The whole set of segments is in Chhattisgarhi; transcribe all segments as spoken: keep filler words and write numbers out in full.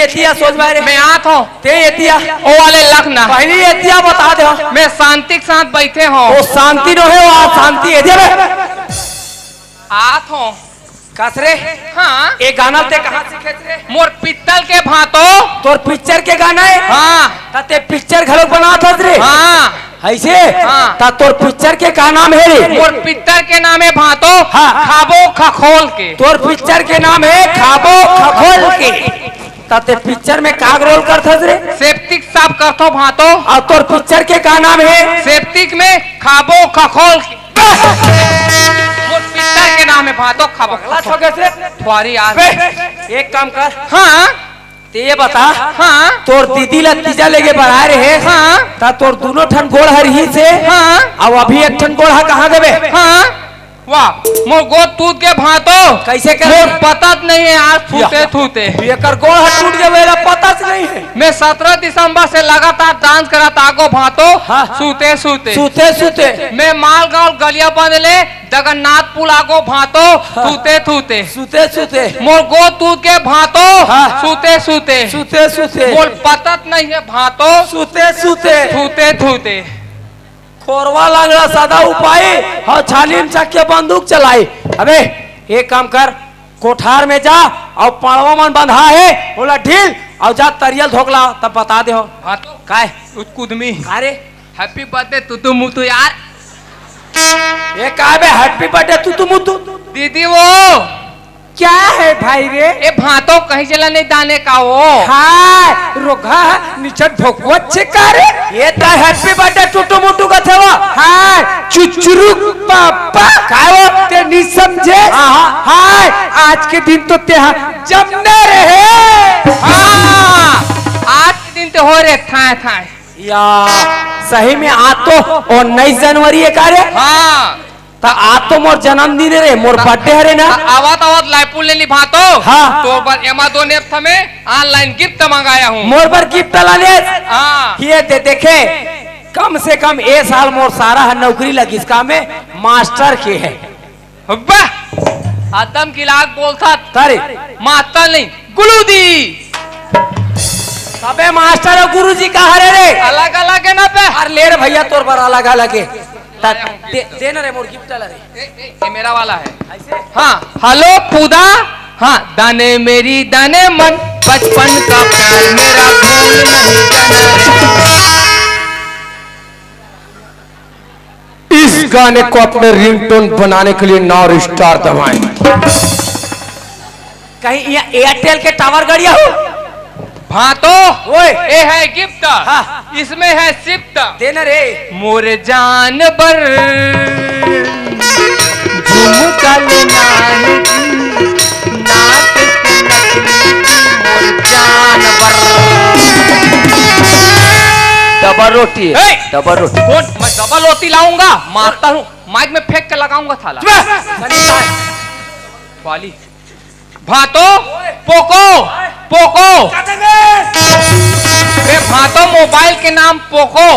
एतिया सोच बारे। मैं आत हूँ। ते एतिया। ओ वाले लख ना। पहली एतिया बता दे। मैं शांति के साथ बैठे हूँ। ओ शांति नो हे, वो शांति हे। दे बे। आत हूँ। कस रे? हाँ। ए गाना ते कहाँ सीखे रे? मोर पित्तल के भांतो। तोर पिक्चर के गाना हे? हाँ। त ते पिक्चर घलो बनात हस रे? हाँ। ऐसे? हाँ। त तोर पिक्चर के का नाम हे रे? मोर पित्तल के नाम हे भांतो। हाँ। खाबो खखोल के। तोर पिक्चर के नाम हे खाबो खखोल के। त ते पिक्चर में का रोल करथस रे? सेप्टिक साफ करथो भांतो। अउ तोर पिक्चर के का नाम हे? सेप्टिक में खाबो खखोल के। मोर पिक्चर के नाम हे भांतो खाबो पगला खखोल। छोके से। फुआरी आज। बे, एक काम कर। हाँ। ते ये बता। हाँ। तोर दीदी ला तीजा लेगे बराए रहे। हाँ। त तोर दूनों ठन गोड़ हर ही से। हाँ। अउ अभी एक ठन गोड़ हा कहाँ देबे? हाँ। वाह, मोर गोड़ टूट के भांतो। कैसे कर? मोर पता नहीं है आज या। थूते थूते। एकर गोड़ हा टूट के मेरा पता नहीं है। मैं सत्रह दिसंबर से लगातार डांस करत आगो भांतो। हाँ। सूते सूते। सूते सूते। मैं मालगांव गलिया बंद ले जगन्नाथ पुल आगो भांतो। हाँ। सूते सूते। सूते सूते। मोर गोड़ टूट के भांतो। हाँ। सूते सूते। सूते सूते। मोर पता नहीं है भांतो। सूते सूते। सूते सूते। खोरवा लंगड़ा सदा उपाई, हव छानी म चक के बंदूक चलाई। अबे, एक काम कर, कोठार में जा, अउ पड़वा मन बंधा हे, ओला ढील, अउ जा तरियल धोक ला, तब बता दे हो। हाँ तो। काय? उत कुदमी। का रे? Happy birthday तुतु मुतु यार। ये काय बे, happy birthday तुतु मुतु? दीदी वो। क्या है भाई रे? ए भांतो कहीं चला नहीं दाने का वो। हाय, रोगहा निचट भोगवत छे का रे? ये तो happy birthday टुटू मुटू का थवा। हाय, चुचुरू पापा। काय वो? ते नहीं समझे? हाँ, हाँ। हाय, आज के दिन तो ते हा जमने रहे। हाँ, आज के दिन तो हो रे थाए थाए। या, सही में आज तो उन्नीस जनवरी हे का रे? हाँ। त आज तो मोर जन्मदिन हे रे, मोर त-, birthday हरे ना। त-, आवत आवत लाइपुल ले निभातो। हाँ। तोर बर Amazon app से मैं online gift मंगाया हूँ। मोर बर gift लाने। हाँ। ये दे, देखे, कम से कम ए साल मोर सारा ह नौकरी लगिस का में मास्टर के हे। वाह! आदम की लाग बोलता। तारे। मास्टर नहीं, गुलू दी। सबे मास्टर अउ गुरुजी का हरे रे? अलग अलग हे ना बे? अरे ले रे भैया, तोर बर अलग अलग हे। त-, दे, दे ना रे मोर gift ला रे। ए, ए, ये मेरा वाला है। ऐसे? हाँ, हेलो पूदा। हाँ, दाने मेरी दाने मन, बचपन का प्यार मेरा भूल नहीं जाना रे। इस गाने को अपने रिंगटोन बनाने के लिए नौ स्टार दबाएं। कहीं यहाँ एयरटेल के टावर गड़िया हो? भांतो, ओए। ये है गिफ्ट। हाँ। इसमें है सिफ्ट। देना रे। मोर जानवर, झुमका लेना है जी, नाक से नकली जी, मोर जानवर। डबल रोटी है, ए! डबल रोटी। कौन? मैं डबल रोटी लाऊंगा, मारता हूँ, माइक में फेंक के लगाऊंगा थाला। चुप! वाली। भांतो, पोको, पोको। बे भांतो, मोबाइल के नाम पोको।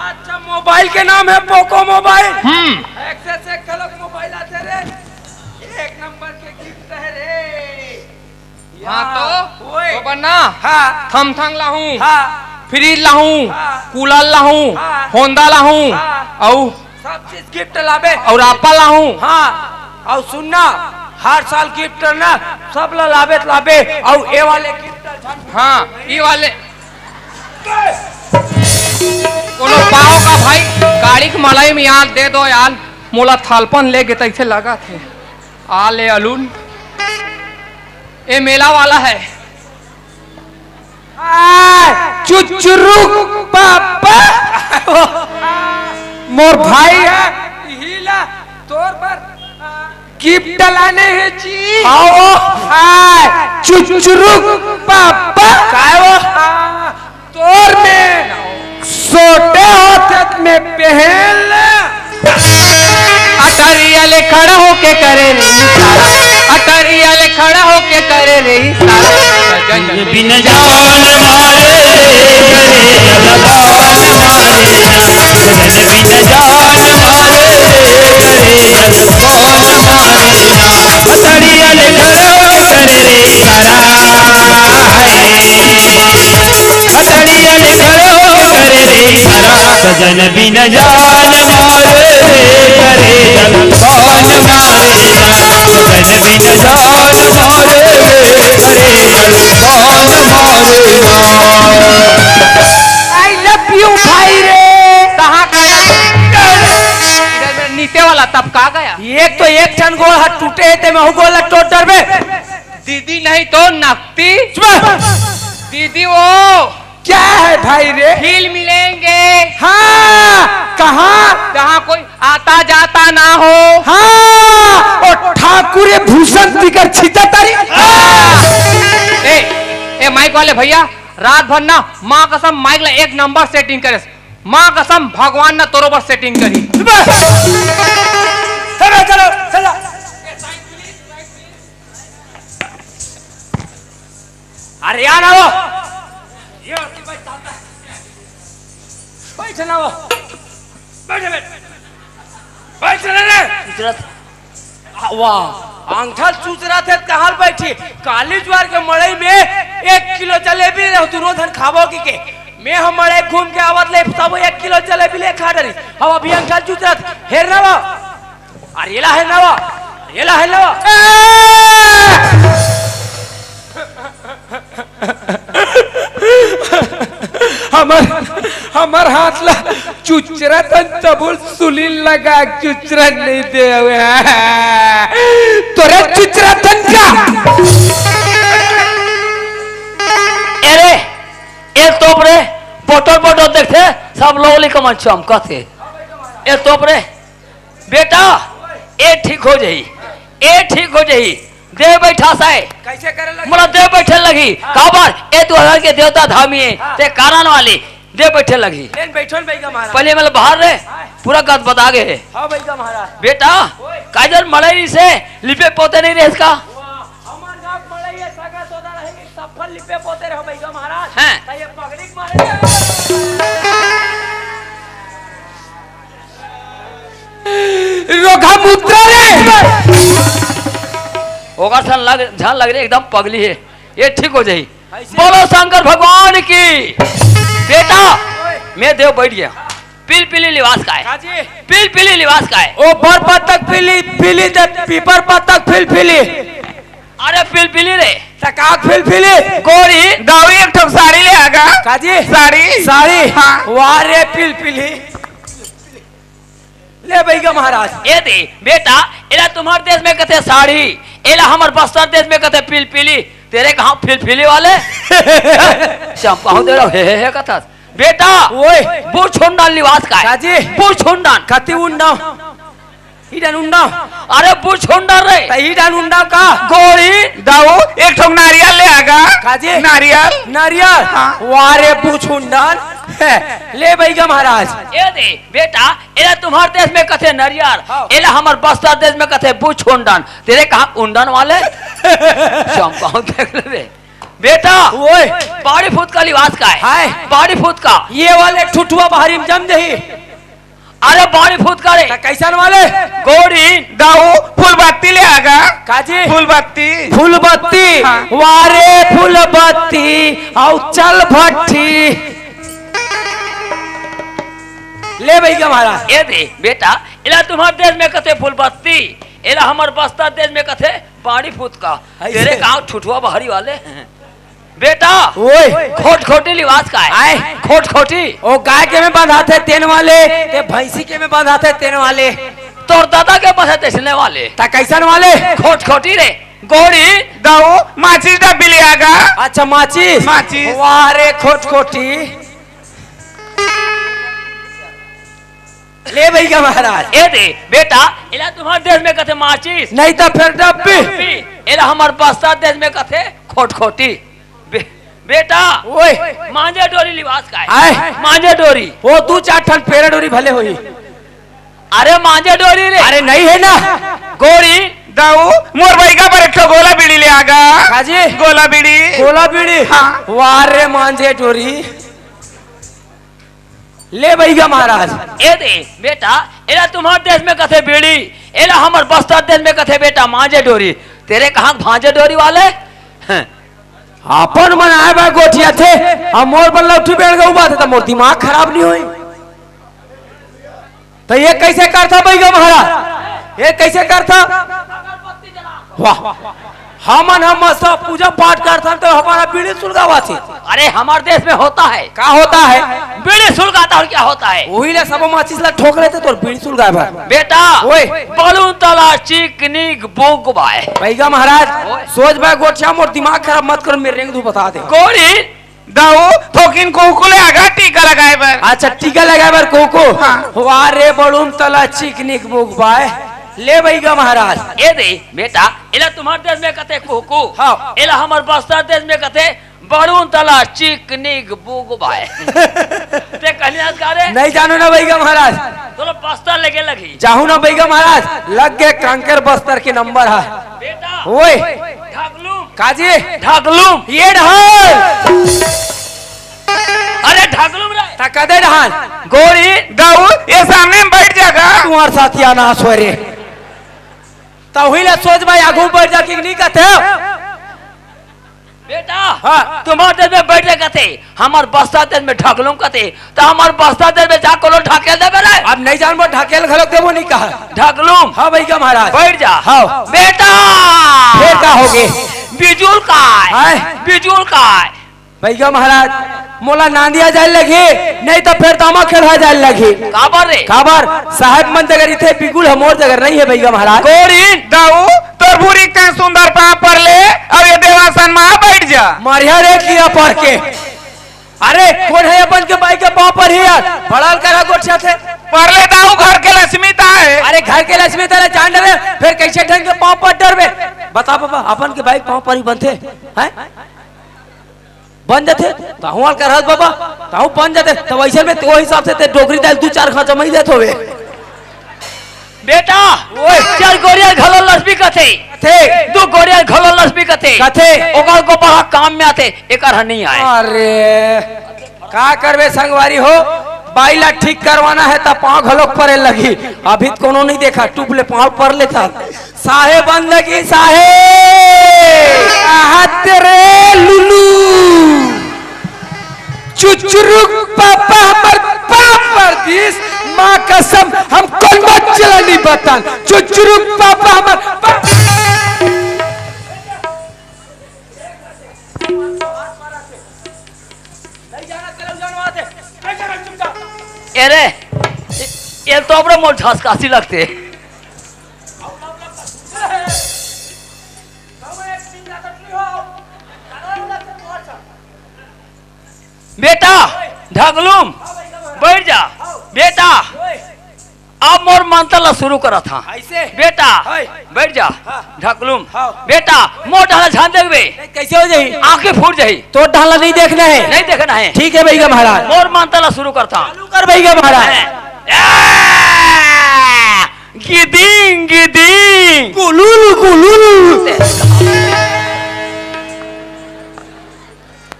अच्छा, मोबाइल के नाम है पोको मोबाइल। हम्म। एक से, से एक गलत मोबाइल आते रे। एक नंबर के गिफ्ट है रे। भांतो, ओए। तो बन्ना। हाँ। थमथंग लाहूं। हाँ। फ्रिज लाहूं। हाँ। कूलर लाहूं। हाँ। होंडा लाहूं। हाँ। अउ सब चीज गिफ्ट लाबे। अउ आपा लाहूं। हाँ, अउ सुनना, हर साल गिफ्ट ना, सब ला लाबे त लाबे, अउ ए वाले गिफ्ट झन। हाँ, ई वाले। कोनो पाव का भाई, गाड़ी के मलाई में यार दे दो यार, मोला थालपन ले गे तैसे लगा थे। आ ले अलून, ए मेला वाला है। आय, चुचुरुक पापा। मोर भाई है, इही ला तोर बर गिफ्ट लाने हे जी। आओ। आय, चुचुरुक पापा। काय वो? आ, तोर में सोटे होते में पहन ले। अटरिया ले खड़ा होके करे रे इशारा, अटरिया ले खड़ा होके करे रे इशारा। सजन बिन जान मारे, सजन बिन जान मारे, अटरिया ले खड़ा होके करे रे इशारा। जन बिन जान मारे रे, करे जन कौन मारे राम। जन बिन जान मारे रे, करे जन कौन मारे राम। I love you भाई रे। कहाँ गया? इधर मेरा नीचे वाला तब कहाँ गया? एक तो एक ठन गोड़ हाथ टूटे हे, ते महू गोड़ ला टोट डरबे। दीदी नहीं तो नकटी। चुप। दीदी वो क्या है भाई रे? हिल मिलेंगे। हाँ, कहाँ? जहाँ कोई आता जाता ना हो। हाँ, ओ ठाकुर भूषण तिकर छिता तारी। ए, ए माइक वाले भैया, रात भर ना माँ कसम माइक ला एक नंबर सेटिंग करे। माँ कसम भगवान ना तोरो बर सेटिंग करी। चलो, चलो, चलो। अरे यार, आओ। ये बैठ ना वो। बैठ, बैठ। बैठ ना रे। चुचरत। आ, वाह, अंगठा चुचरत हे, कहाँ बैठी? काली जुआर के मड़ई में एक किलो जलेबी रहो, दुनों झन खाबो की के। मैं हम मड़ई घूम के आवत ले, सब एक किलो जलेबी ले खा डरी। हम अभी अंगठा चुचरत, हेर ना वो। अरे, एला हे ना वो, एला हे ना वो। हमर, हमर हाथ ला चुचरा तन तबुल सुलील लगा चुचरा नहीं दे हुए। तोरे चुचरा तन का? अरे, ए तोप रे, बोतल बोतल देखथे, सब लोग लिखमन चमकत हे। ए तोप रे, बेटा, ए ठीक हो जाही, ए ठीक हो जाही। देव बैठा साय। कैसे करे लगी? मोला देव बैठे लगी। हाँ। काबर? ए दू हजार के देवता धामी हे, हाँ। ते कारण वाली देव बैठे लगी। लेन बैठो न बैगा महाराज। पहले मतलब बाहर रे, हाँ। पूरा गद बता गए हे। हाँ बैगा महाराज। बेटा, ओए। काजर मड़ई से लिपे पोते नहीं रहे इसका? वाह, हमार गाँव मड़ई है, सगा सोदा रहे, सब फल लिपे पोते रहो बैगा महाराज। हैं। तो ये पगड़ी के मारे रोगहा मुद्रा रे। ओकर सन लग, झन लग रे, एकदम पगली हे। ये ठीक हो जाही। ऐसे? बोलो शंकर भगवान की। बेटा, मैं देव बैठ गया। पिलपिली लिबास का हे। काजी? पिलपिली लिबास का हे। ओ बर पत्तक पिली, पिली ते पीपर पत्तक पिलपिली। अरे पिलपिली रे। त का पिलपिली? गोरी। दाऊ एक ठो साड़ी ले आगा। काजी? साड़ी। साड़ी? हाँ। वाह रे पिलपिली। ले बैगा महाराज। ए दे, बेटा, एला तुम्हार देश में कथे साड़ी, एला हमर बस्तर देश में कथे पिलपिली। तेरे कहाँ पिलपिली वाले? चंपाऊ दे रहो, हे, हे, हे कथस। बेटा, ओए। बुछुंडन लिबास का हे। काजी? बुछुंडन। कति उंडा? इडन उंडा। अरे बुछुंडन रे। त इडन उंडा का? गोरी। दाऊ, एक ठो नारियल ले आगा। काजी? नारियल। नारियल? हाँ। वाह रे बुछुंडन। ले बैगा महाराज। ए दे, बेटा, एला तुम्हार देश में कथे नरियर, हाँ। एला हमर बस्तर देश में कथे बुछुंडन। तेरे कहाँ उंडन वाले? चंपाऊ देख ले रे। बेटा, ओए। बाड़ी फुतका लिबास का हे। हाय। बाड़ी फुतका। ये वाले ठुठुआ बाहरी में जम जही। अरे बाड़ी फुतका रे। त कैसन वाले? गोरी। दाऊ, फूलबत्ती ले आगा। काजी? फूलबत्ती। फूलबत्ती। हाँ। वाह रे फूलबत्ती, आऊ चल भट्टी। ले बैगा महाराज। ए दे, बेटा, एला तुम्हार देश में कथे फूलबत्ती, एला हमर बस्तर देश में कथे बाड़ी फुतका। ऐसे? तेरे कहाँ ठुठुआ बाहरी वाले? बेटा, ओए। खोटखोटी लिबास का हे। आय। खोटखोटी। ओ गाय के में बंधाथे तेन वाले, ते भैंसी के में बंधाथे तेन वाले। तोर दादा के बंधाथे तेसने वाले। त कैसन वाले? खोटखोटी रे। गोरी। दाऊ, माचिस डब्बी ले आगा। अच्छा, माचिस। माचिस। वाह रे खोटखोटी। ले बैगा महाराज। ए दे, बेटा, एला तुम्हार देश में कथे माचिस। नहीं त फेर डब्बी। डब्बी। एला हमर बस्तर देश में कथे खोटखोटी। बे-, बेटा, ओए। मांझे डोरी लिबास का हे। आय। मांझे डोरी। ओ दू चार ठन पेरा डोरी भले होही। अरे मांझे डोरी रे। अरे नहीं हे ना। गोरी। दाऊ, मोर बैगा बर एक ठो गोला बीड़ी ले आगा। काजी? गोला बीड़ी। गोला बीड़ी? हाँ। वाह रे मांझे डोरी। ले बैगा महाराज। ए दे, बेटा, एला तुम्हार देश में कथे बीड़ी, एला हमर बस्तर देश में कथे बेटा मांझे डोरी। तेरे कहाँ भांजे डोरी वाले? हैं। अपन मन आए बा गोठियाथे, अब मोर बर लौठी बेड़ गऊ बात, त मोर दिमाग खराब नहीं होई। त ये कइसे करथा बइगा महाराज? ये कइसे करथा? वाह, हमन ह मस्त पूजा पाठ करथन त हमर बीड़ी सुलगावत हे। अरे, हमर देश में होता है। का होता है? बीड़ी सुलगाता और क्या होता है? उही ले सबो माचिस ला ठोक लेथे तोर बीड़ी सुलगाए बर। बेटा, ओए। बलून तला चिकनिक बुक बाय। बइगा महाराज, ओए। सोच बाय गोठिया, मोर दिमाग खराब मत कर, मेर रेंग दू बता दे। गोरी, दाऊ, थोकिन कुहकू ले आगा टीका लगाए बर। अच्छा, टीका लगाए बर कुहकू? हाँ। वाह रे, बड़ूम तला चिकनिक बुक बाय। ले बइगा महाराज। ए दे, बेटा, एला तुम्हर देश में कथे कुहकू। हाँ। एला हमर बस्तर देश में कथे बड़ूम तला चिकनिक बुक बाय। ते कहली आज का रे? नहीं जानो ना बइगा महाराज। तोला बस्तर लेके लगही। जाहू ना बइगा महाराज, लग गे कांकर बस्तर के नंबर ह। बेटा। ओए। ढकलूम। काजी? ढकलूम। ये ढाल। अरे ढकलूम रे। त कदे ढाल? गोरी। दाऊ, ये सामने में बैठ जागा। तुम्हार साथिया ना सोरे। त उही ला सोच बाय आगू बैठ जा कि नहीं कथे? बेटा, हाँ। तुम्हार देश में बैठ जा कथे, हमर बस्तर देश में ढकलूम कथे, त हमर बस्तर देश में जा कोनो ढकेल देबे रे? अब नहीं जानबो, ढकेल घलोक देबो नहीं कहा। ढकलूम। हाँ बइगा महाराज। बैठ जा। हाँ। बेटा! फेर का होगे? बिजुल काय? हाय। बिजुल काय? बइगा महाराज, मोला नांदिया जाए लगही, नहीं त फेर दामा खेलहा जाए लगही। काबर रे? काबर? साहेब मन जगह रहिथे बिगुल ह, मोर जगह नहीं हे बइगा महाराज। गोरी। दाऊ, तोर भूरी के तैं सुंदर पाँव पर ले, अउ ये देवासन म बैठ जा। मारिया रे किया पढ़ के। अरे, कोन हे अपन के बाई के पाँव परही यार? बड़ा हल्का रहा गोठिया थे। पर ले दाऊ, घर के लक्ष्मी त हे। अरे, घर के लक्ष्मी त हे, जान डरे, फेर कइसे ढंग के पाँव पर डरबे? बता बाबा, अपन के बाई के पाँव परही बनथे? हैं? बन जाथे, तहूँ हल्का रहत बाबा, तहूँ बन जाथे। त वइसे में तो हिसाब से ते डोकरी दाल दू चार खांचा मई देत होवे। बेटा, ओए। चार गोरिया घलो लक्ष्मी कथे। कथे। दू गोरिया घलो लक्ष्मी कथे। कथे। ओकर गोबर ह काम में आथे, एकर ह नहीं आय। अरे, का करबे संगवारी हो, बाई ला ठीक करवाना हे त पाँव घलोक परे लगही। अभी त कोनो नहीं देखा, टूप ले पाँव पर लेथा। साहे बंदगी साहे। आहत रे लुलू। चुचुरुक पापा हमर पाँव पर दिस, माँ कसम हम कोनो चला नहीं बतान। चुचुरुक पापा हमर पा- ए रे, ए, ए तो अपने मोर झसकासी लगथे। बेटा, ढकलूम, बैठ जा। बेटा, अब मोर मंतर ला शुरू करत हा। ऐसे? बेटा, हाय। बैठ जा। हाँ। ढकलूम। हाँ। बेटा, मोर डाला ध्यान देखबे। नहीं, कैसे हो जाही? आंखें फूट जाही। तोर डाला नहीं देखना है। नहीं देखना है। ठीक है भैया महाराज। मोर मंतर ला शुरू करत हा। चालू कर भैया महाराज। ए, गिदिंग, गिदिंग। गुलुल, गुलुल।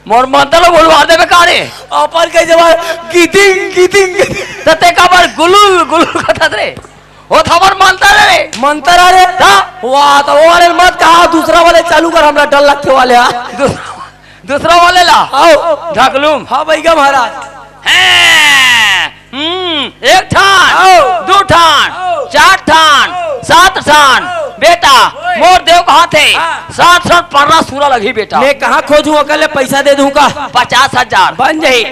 मोर मंतर ला बोलवा देबे का रे? अपन के जवाब गिदिंग, गिदिंग, गिदिंग। त ते काबर गुलुल, गुलुल कथस रे? ओ त हमर मंतर रे। मंतर अरे? त? वाह, त ओ वाले मत कहा, दूसरा वाले चालू कर, हमरा डर लगथे वाले, हाँ। दूसरा, दूसरा वाले ला। आओ। ढकलूम। हाँ भैया महाराज। हैं। हम्म, एक ठान, आओ। दू ठान, आओ। चार ठान, आओ। सात ठान। आओ। बेटा, ओए। मोर देव कहाथे? हाँ। सात ठान पर्रा सूरा लगही बेटा। मैं कहाँ खोजूं, ओकर ले पैसा दे दूं का? पचास हजार। बन जाही।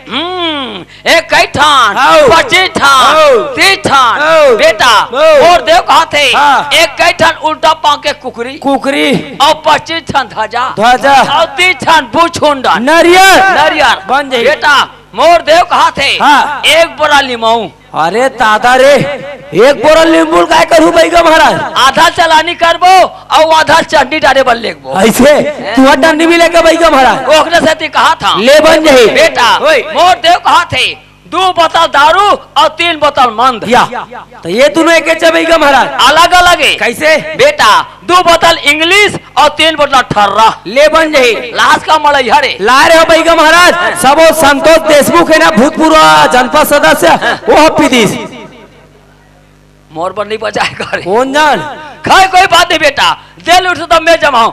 हम्म, एक कई ठान, आओ। पच्चीस ठान, आओ। तीस ठान। आओ। बेटा, आओ। मोर देव कहाथे? हाँ। एक कई ठान उल्टा पाँव के कुकरी। कुकरी। अउ पच्चीस ठान ध्वजा। ध्वजा। अउ तीस ठान बुछुंडन। नरियर। नरियर। बन जाही। बेटा, मोर देव कहाथे, हाँ। एक बोरा लिमऊ। अरे दादा रे, एक बोरा लिमऊ ल काय करहूं भैया महाराज? आधा चलानी करबो अउ आधा चटनी डारे बर लेगबो। ऐसे? तुहर डंडी भी लेके भैया महाराज? ओकरे सेती कहाथा। ले बन जाही। बेटा, ओए। मोर देव कहाथे, दू बोतल दारू अउ तीन बोतल मंद। या। त ये दूनों एके च भैया महाराज? अलग अलग हे। कैसे? बेटा, दू बोतल इंग्लिश अउ तीन बोतल ठर्रा। ले बन जाही। लास का मड़ई हरे। ला रे हो भैया महाराज, सबो संतोष देशमुख हे ना, भूतपूर्व जनपद सदस्य, वो ह पी दिस। मोर बर नहीं बचाए करे। कोन जान? खैर, कोई बात नहीं बेटा, दे लूट त मैं जमाऊं।